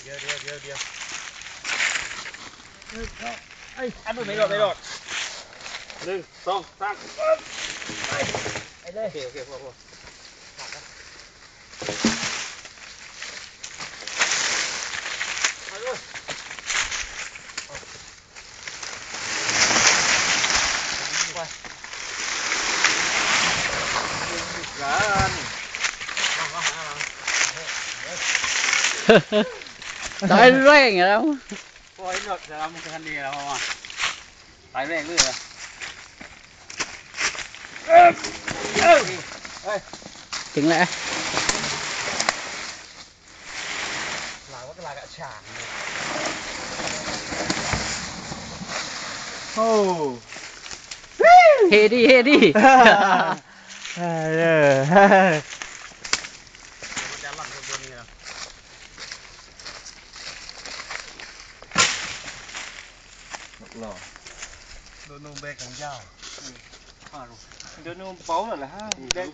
ດຽວ ດຽວ ດຽວ ດຽວ ໜຶ່ງ ສອງ ສາມ ໄປ ໄປເລີຍ ໂອເຄ ໂອເຄ ພໍ ພໍ ໄປເລີຍ. ຕາຍແຮງແລ້ວ ໂອ້ຍ ລົດລຳຄັນນີ້ແລ້ວ ຕາຍແຮງເລີຍ ເອີ ເອີ ເອີ ເຖິງແລ້ວ. ໂອ້ ເຮດີ ເຮດີ ເອີ ໂດນນົມແບກຂອງຍາວ ໂດນນົມເປົາແລ້ວລະ ແບກ